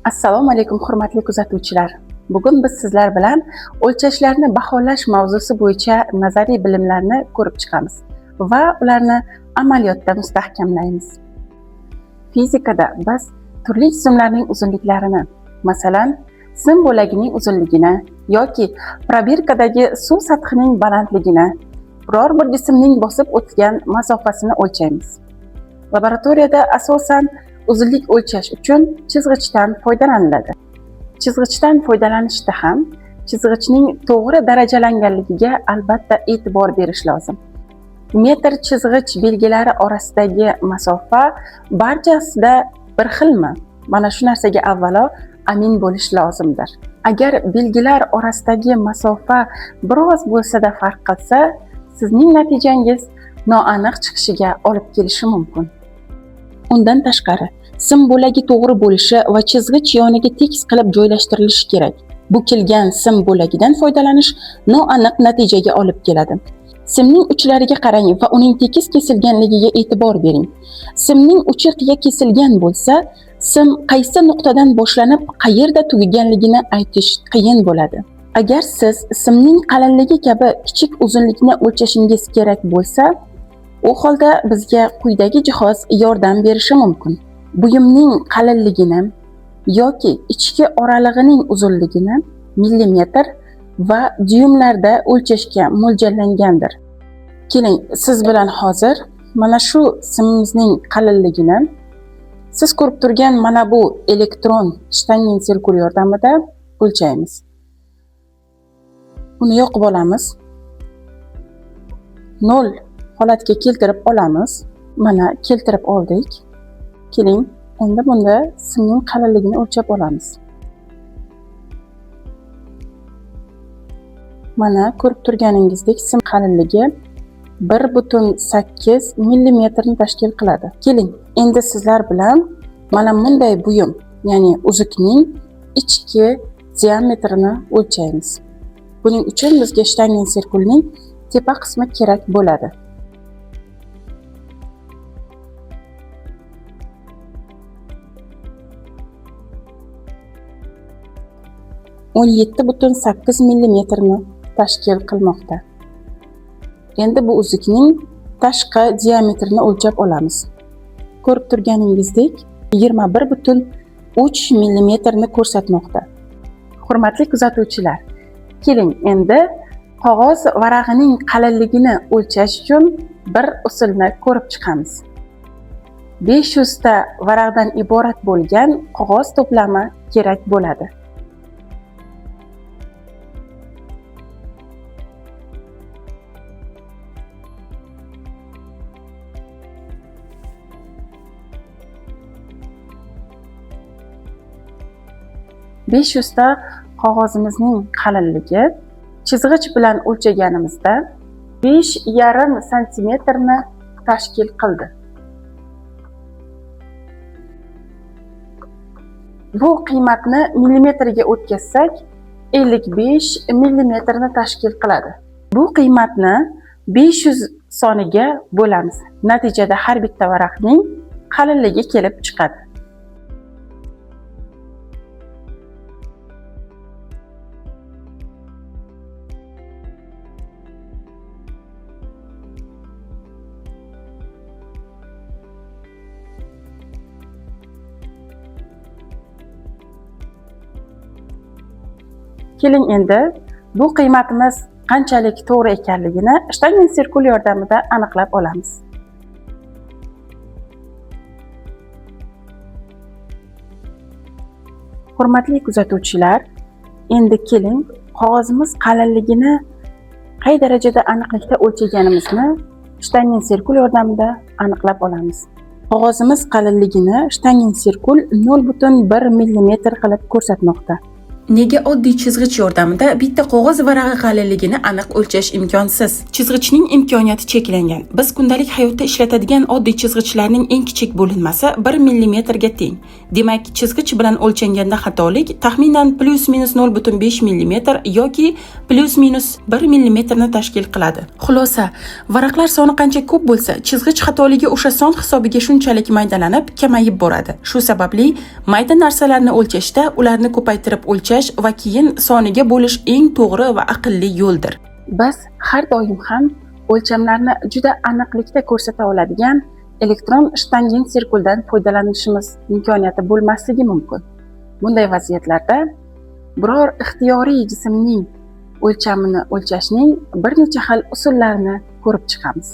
Assalomu alaykum, hurmatli kuzatuvchilar. Bugun biz sizlar bilan o'lchashlarni baholash mavzusi bo'yicha nazariy bilimlarni ko'rib chiqamiz va ularni amaliyotda mustahkamlaymiz. Fizikada biz turli jismlarning uzunliklarini, masalan, sim bo'lagining uzunligini yoki probirkadagi suv sathining balandligini, biror bir jismning bosib o'tgan masofasini o'lchaymiz. Laboratoriyada asosan uzunlik o'lchash uchun chizg'ichdan foydalaniladi. Chizg'ichdan foydalanishda ham chizg'ichning to'g'ri darajalanganligiga albatta e'tibor berish lozim. Metr chizg'ich belgilari orasidagi masofa barchasida bir xilmi? Mana shu narsaga avvalo amin bo'lish lozimdir. Agar belgilar orasidagi masofa biroz bo'lsa-da farq qilsa, sizning natijangiz noaniq chiqishiga olib kelishi mumkin. Undan tashqari, sim bo'lagi to'g'ri bo'lishi va chizg'ich yoniga tekis qilib joylashtirilishi kerak. Bukilgan sim bo'lagidan foydalanish noaniq natijaga olib keladi. Simning uchlariga qarang va uning tekis kesilganligiga e'tibor bering. Simning uchi qiya kesilgan bo'lsa, sim qaysi nuqtadan boshlanib, qayerda tugaganligini aytish qiyin bo'ladi. Agar siz simning qalinligi kabi kichik uzunlikni o'lchashingiz kerak bo'lsa, u holda bizga quyidagi jihoz yordam berishi mumkin. Buyumning qalinligini yoki ichki oralig'ining uzunligini millimetr va dyumlarda o'lchashga mo'ljallangandir. Keling, siz bilan hozir mana shu simimizning qalinligini siz ko'rib turgan mana bu elektron shtangen-sirkul yordamida o'lchaymiz. Uni yoqib olamiz. 0 holatga keltirib olamiz. Mana keltirib oldik. Keling, endi bunda simning qalinligini o'lchab olamiz. Mana ko'rib turganingizdek sim qalinligi 1,8 millimetrni tashkil qiladi. Keling, endi sizlar bilan mana bunday buyum, ya'ni uzukning ichki diametrini o'lchaymiz. Buning uchun bizga shtangen-sirkulning tepa qismi kerak bo'ladi. 17,8 millimetrni tashkil qilmoqda. Endi bu uzukning tashqi diametrini o'lchab olamiz. Ko'rib turganingizdek, 21,3 millimetrni ko'rsatmoqda. Hurmatli kuzatuvchilar, keling endi qog'oz varag'ining qalinligini o'lchash uchun bir usulni ko'rib chiqamiz. 500 ta varaqdan iborat bo'lgan qog'oz to'plami kerak bo'ladi. 500 ta qog'ozimizning qalinligi chizg'ich bilan o'lchaganimizda 5,5 santimetrni tashkil qildi. Bu qiymatni millimetrga o'tkazsak, 55 millimetrni tashkil qiladi. Bu qiymatni 500 soniga bo'lamiz. Natijada har bitta varaqning qalinligi kelib chiqadi. Keling endi bu qiymatimiz qanchalik to'g'ri ekanligini shtangen-sirkul yordamida aniqlab olamiz. Hurmatli kuzatuvchilar, endi keling qog'ozimiz qalinligini qay darajada aniqlikda o'lchaganimizni shtangen-sirkul yordamida aniqlab olamiz. Qog'ozimiz qalinligini shtangen-sirkul 0,1 millimetr qilib ko'rsatmoqda. Nega oddiy chizg'ich yordamida bitta qog'oz varag'i qalinligini aniq o'lchash imkonsiz? Chizg'ichning imkoniyati cheklangan. Biz kundalik hayotda ishlatadigan oddiy chizg'ichlarning eng kichik bo'linmasi 1 millimetrga teng. Demak, chizg'ich bilan o'lchanganda xatolik taxminan plus-minus 0.5 millimetr yoki plus-minus 1 millimetrni tashkil qiladi. Xulosa, varaqlar soni qancha ko'p bo'lsa, chizg'ich xatoligi o'sha son hisobiga shunchalik maydalanib, kamayib boradi. Shu sababli mayda narsalarni o'lchashda ularni ko'paytirib o'lchash va keyin soniga bo'lish eng to'g'ri va aqlli yo'ldir. Biz har doim ham o'lchamlarni juda aniqlikda ko'rsata oladigan elektron shtangen-sirkuldan foydalanishimiz imkoniyati bo'lmasligi mumkin. Bunday vaziyatlarda biror ixtiyoriy jismning o'lchamini o'lchashning bir necha xil usullarini ko'rib chiqamiz.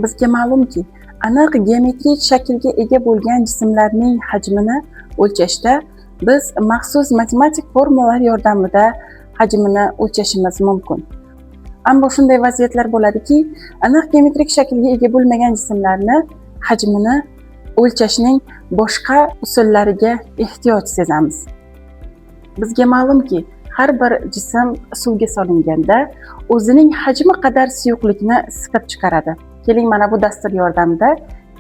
Bizga ma'lumki, aniq geometrik shaklga ega bo'lgan jismlarning hajmini o'lchashda biz maxsus matematik formulalar yordamida hajmini o'lchashimiz mumkin. Ammo shunday vaziyatlar bo'ladiki, aniq geometrik shaklga ega bo'lmagan jismlarni hajmini o'lchashning boshqa usullariga ehtiyoj sezamiz. Bizga ma'lumki, har bir jism suvga solinganda o'zining hajmi qadar suyuqlikni siqib chiqaradi. Keling, mana bu dastur yordamida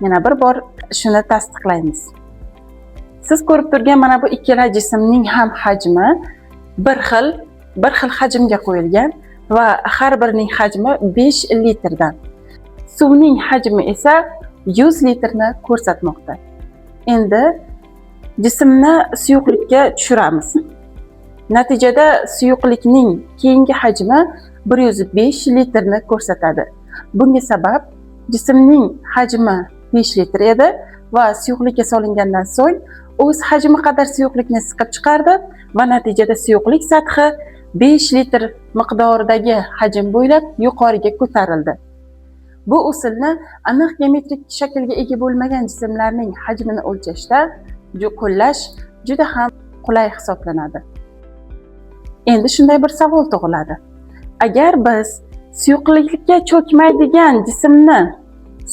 yana bir bor shuni tasdiqlaymiz. Siz ko'rib turgan mana bu ikkala jismning ham hajmi bir xil hajmga qo'yilgan va har birining hajmi 5 litrdan. Suvning hajmi esa 100 litrni ko'rsatmoqda. Endi jismni suyuqlikka tushiramiz. Natijada suyuqlikning keyingi hajmi 105 litrni ko'rsatadi. Bunga sabab jismning hajmi 5 litr edi va suyuqlikka solingandan so'ng o'z hajmi qadar suyuqlikni siqib chiqardi va natijada suyuqlik sathi 5 litr miqdoridagi hajm bo'ylab yuqoriga ko'tarildi. Bu usulni aniq geometrik shaklga ega bo'lmagan jismlarning hajmini o'lchashda qo'llash juda ham qulay hisoblanadi. Endi shunday bir savol tug'iladi. Agar biz suyuqlikka cho'kmaydigan jismni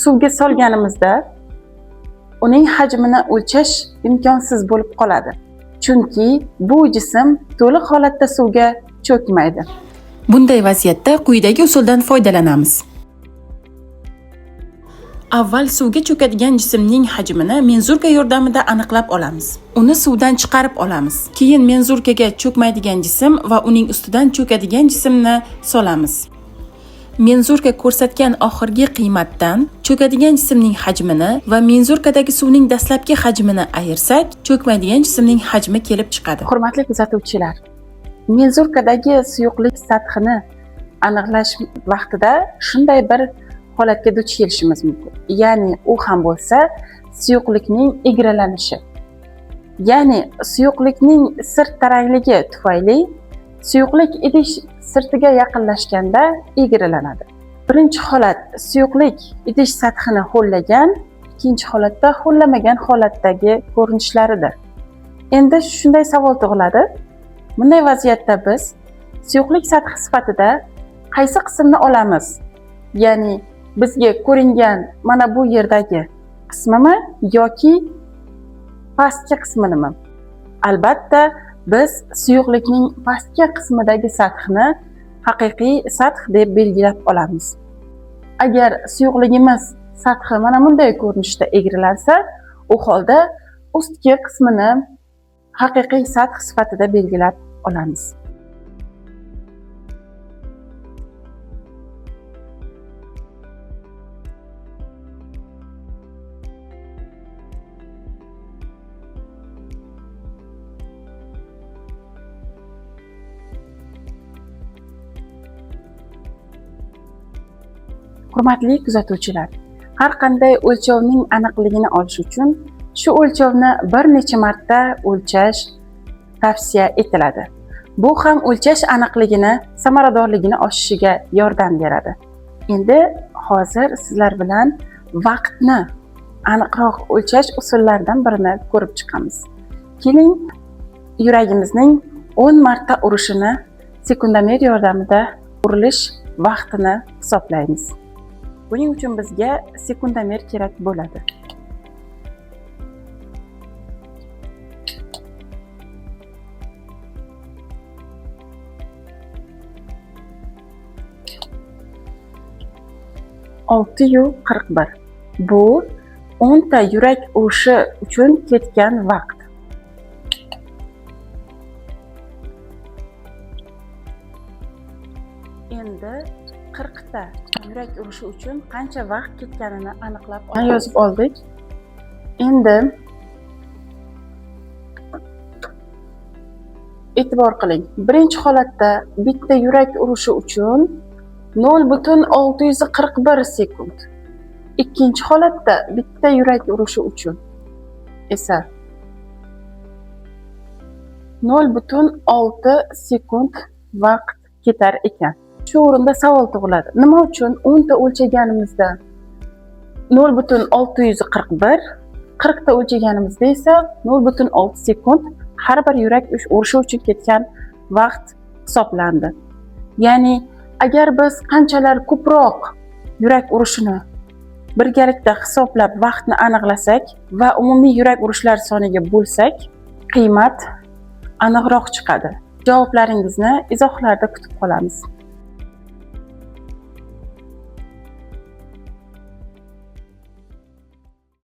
suvga solganimizda uning hajmini o'lchash imkonsiz bo'lib qoladi. Chunki bu jism to'liq holatda suvga cho'kmaydi. Bunday vaziyatda quyidagi usuldan foydalanamiz. Avval suvga cho'kadigan jismning hajmini menzurka yordamida aniqlab olamiz. Uni suvdan chiqarib olamiz. Keyin menzurkaga cho'kmaydigan jism va uning ustidan cho'kadigan jismni solamiz. Menzurka ko'rsatgan oxirgi qiymatdan cho'kadigan jismning hajmini va menzurkadagi suvning dastlabki hajmini ayirsak, cho'kmaydigan jismning hajmi kelib chiqadi. Hurmatli kuzatuvchilar, menzurkadagi suyuqlik sathini aniqlash vaqtida shunday bir holatga duch kelishimiz mumkin. Ya'ni u ham bo'lsa suyuqlikning egralanishi. Ya'ni suyuqlikning sirt tarangligi tufayli suyuqlik idish sirtiga yaqinlashganda egralanadi. Birinchi holat suyuqlik idish sathini ho'llagan, ikkinchi holatda ho'llamagan holatdagi ko'rinishlaridir. Endi shunday savol tug'iladi. Bunday vaziyatda biz suyuqlik sathi sifatida qaysi qismni olamiz? Ya'ni bizga ko'ringan mana bu yerdagi qismimi yoki pastki qisminimi? Albatta, biz suyuqlikning pastki qismidagi sathni haqiqiy sath deb belgilab olamiz. Agar suyuqligimiz sathi mana bunday ko'rinishda egrilansa, u holda ustki qismini haqiqiy sath sifatida belgilab olamiz. Hurmatli kuzatuvchilar, Har qanday o'lchovning aniqligini olish uchun shu o'lchovni bir necha marta o'lchash tavsiya etiladi. Bu ham o'lchash aniqligini, samaradorligini oshishiga yordam beradi. Endi hozir sizlar bilan vaqtni aniqroq o'lchash usullaridan birini ko'rib chiqamiz. Keling, yuragimizning 10 marta urishini sekundomer yordamida urilish vaqtini hisoblaymiz. Buning uchun bizga sekundomer kerak bo'ladi. 6:41. Bu 10 ta yurak urishi uchun ketgan vaqt. Endi 40 ta yurak urishi uchun qancha vaqt ketganini aniqlab yozib oldik. Endi e'tibor qiling. Birinchi holatda bitta yurak urishi uchun 0,641 sekund. Ikkinchi holatda bitta yurak urishi uchun esa 0,6 sekund vaqt ketar ekan. Shu o'rinda savol tug'iladi. Nima uchun 10 ta o'lchaganimizda 0,641, 40 ta o'lchaganimizda esa 0,6 sekund har bir yurak urishi uchun ketgan vaqt hisoblandi? Ya'ni agar biz qanchalar ko'proq yurak urishini birgalikda hisoblab vaqtni aniqlasak va umumiy yurak urishlar soniga bo'lsak, qiymat aniqroq chiqadi. Javoblaringizni izohlarda kutib qolamiz.